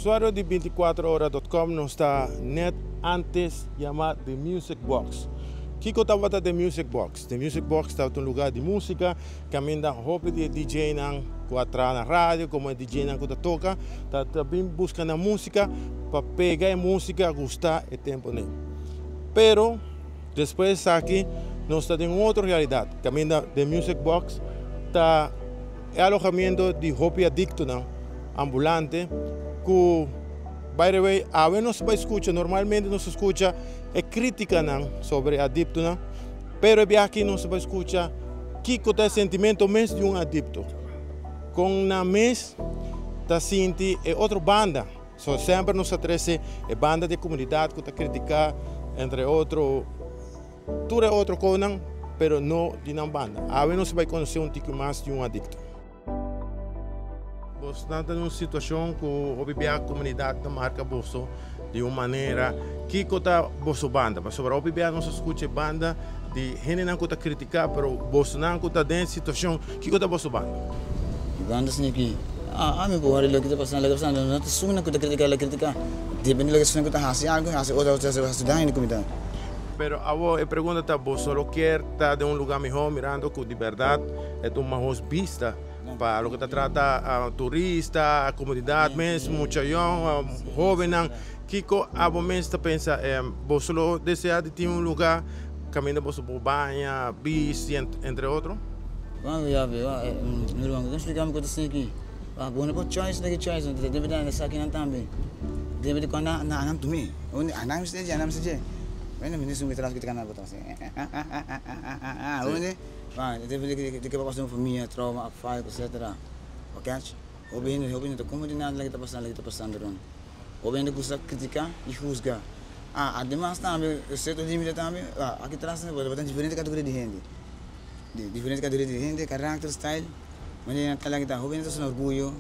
Usuario di 24ora.com, nos ta net antes yama The Music Box. Kiko tabata The Music Box? The Music Box tabata un lugar di musica, caminda hopi di DJ nan cu a traha na radio, como e DJ nan cu ta toca, ta bin busca na musica pa pega e musica gusta e tempo ne. Pero despues aki nos ta den otro realidad, caminda The Music Box ta e alojamiento di hopi adictonan ambulante cu, by the way, awe nos bay scucha. Normalmente nos scucha e criticanan sobre adictonan, pero e aki nos bay scucha kico ta e sentimento mes di un adicto. Con nan mes ta sinti e otro banda. So semper nos a trece e banda di comunidad cu ta critica, entre otro, tur e otro conan, pero no di nan banda. Awe nos bay conoce un tiki mas di un adicto. Bo ta den un situacion cu hopi bia comunidad ta marca boso di un manera. Kiko ta boso banda? Pasobra hopi bia nos scucha banda di hendenan cu ta critica, pero bosonan cu ta den situacion, kiko ta boso banda? Banda asina aki. Ah, ami por loke ta pasando, loke ta pasando, no ta suna cu ta critica, la critica. Depende loke suna cu ta haci algo, haci otro, otro, haci daño na comunidad. Pero awo e pregunta ta, boso lo kier ta den un lugar mihor, mirando cu di berdad e un mahos bista pa loke ta trata turista, a comunidad mes, mucha young, hobennan? Kiko abo mes ta pensa, boso lo desea di tin un lugar caminda boso por baña, bici, entre otro? Bueno, ya veo, mi ruman, kon explicame cu ta asina aki? Ah, bo no por choice, no choice, no debe di sa aki nan tambe. Debe di cuando na anam tumi. Anam se anam se. Bueno, mi nisu mi tras que te canal botar assim. Ah, onde? Ah, debe di que pasa família, trauma, afval, etc. Ok? Hopi hende como di nada loke ta pasando rond. Hopi hende gusta critica y juzga. Ah, ademas tambe, cierto limite tambe, ah, aki tras bo tin diferente categoria di hende. Di diferente categoria di hende, karakter, style. Manera tal aki ta, hopi hende ta sona orguyo,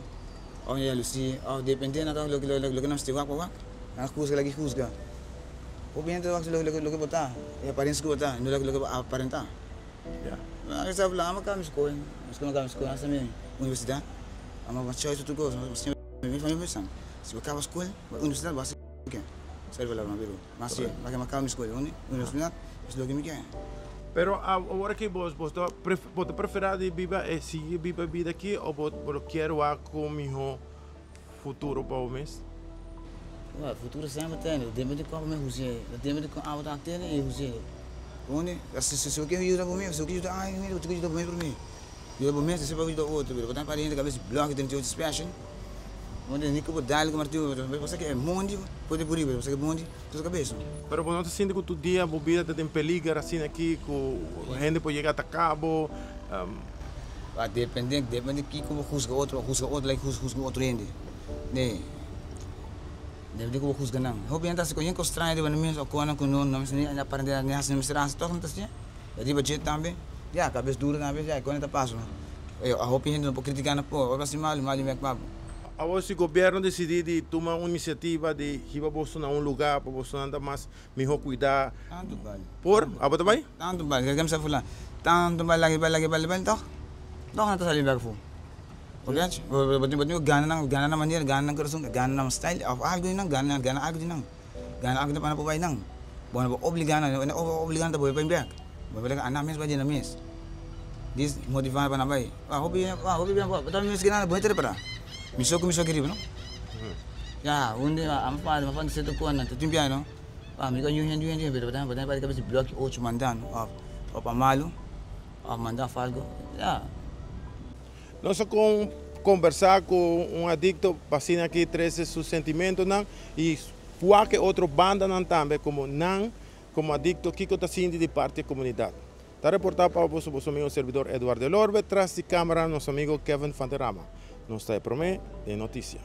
of jaloezie, of depende na loke nan wak wak, nan juzga like juzga. Hopi hende wak loke bo ta, e apariencia cu bo ta, no loke bo aparenta. Ah, eu estava lá, mas cá me escolhe, mas como cá me escolhe, hasta mi universidad, ama uma choice tu gosto, mas mi família pensa, se eu acabo a escola, universidade, vai ser o quê? Serve lá, mas mas sim, mas que acaba mi escola, onde? Universidade, é o que me quer. Pero awor cu bo ta prefera di biba e sigui biba bida aki of bo kier cu miho futuro pa bo mes? Well, futuro semper tin, depende di con mi usa, depende di con abo ta tin y usa. Onde? Se eu quero ajudar por mim, se eu quero ajudar, ai, eu tenho que ajudar por mim por mim. Ajuda por mim, se você ajudar outro, pero botar parente cabeça bloco 38 special. Onde nem que botar como artigo, você que é mundo, pode por aí, você que é mundo, sua cabeça. Pero bo no ta sinti cu tur dia bo bida ta den peliger asina aki, cu hende por yega ataca bo? Ah, depende di con juzga otro, like juzga otro hende. Nee. Depende con juzga nan. Hopi hende ta con extraño di mes o con cu no no ni aparente ni hasi ni hasi toch no ta asina. Riba dje tambe, ya, cabes duro tambe, ya, con ta paso. A hopi hende no por critica na po, ora si malo, malo mek papo. Awor, si gobierno dicidi di tuma un iniciativa di hiba boso na un lugar pa boso anda mas miho cuida, Tanto vale. por? Abo tambe? Tanto vale, kijk hem zelf. Tanto vale, vale, vale, vale, toch? Toch na ta sali back fu. Ok? Wat nu gana na gana na manier, gana na coração, gana na style of algo nang gana gana algo nang. Gana algo pa na pabay nang. Bo na obliga na, na obliga na boy pa back. Boy pa anak mes ba din na mes. Dis motivar pa na bay. Ah, hopi, ah, hopi bien, but mes gana boy tere para. Mi so kiri, no? Ya, onde am fa, ma fa seto ko na, tu bien, no? Ah, mi ko yun yun yun, pero batan pa kabes block ocho mandando, of of malo, of manda algo. Ya. Nos con conversa cu un adicto asina aki trece su sentimentonan y cualkier otro bandanan tambe, como nan como adicto kico ta sinti di parti di comunidad. Ta reporta pa boso, boso amigo servidor Eduardo Lorbe, tras di camara nos amigo Kevin Fanterama. Nos ta prome di noticia.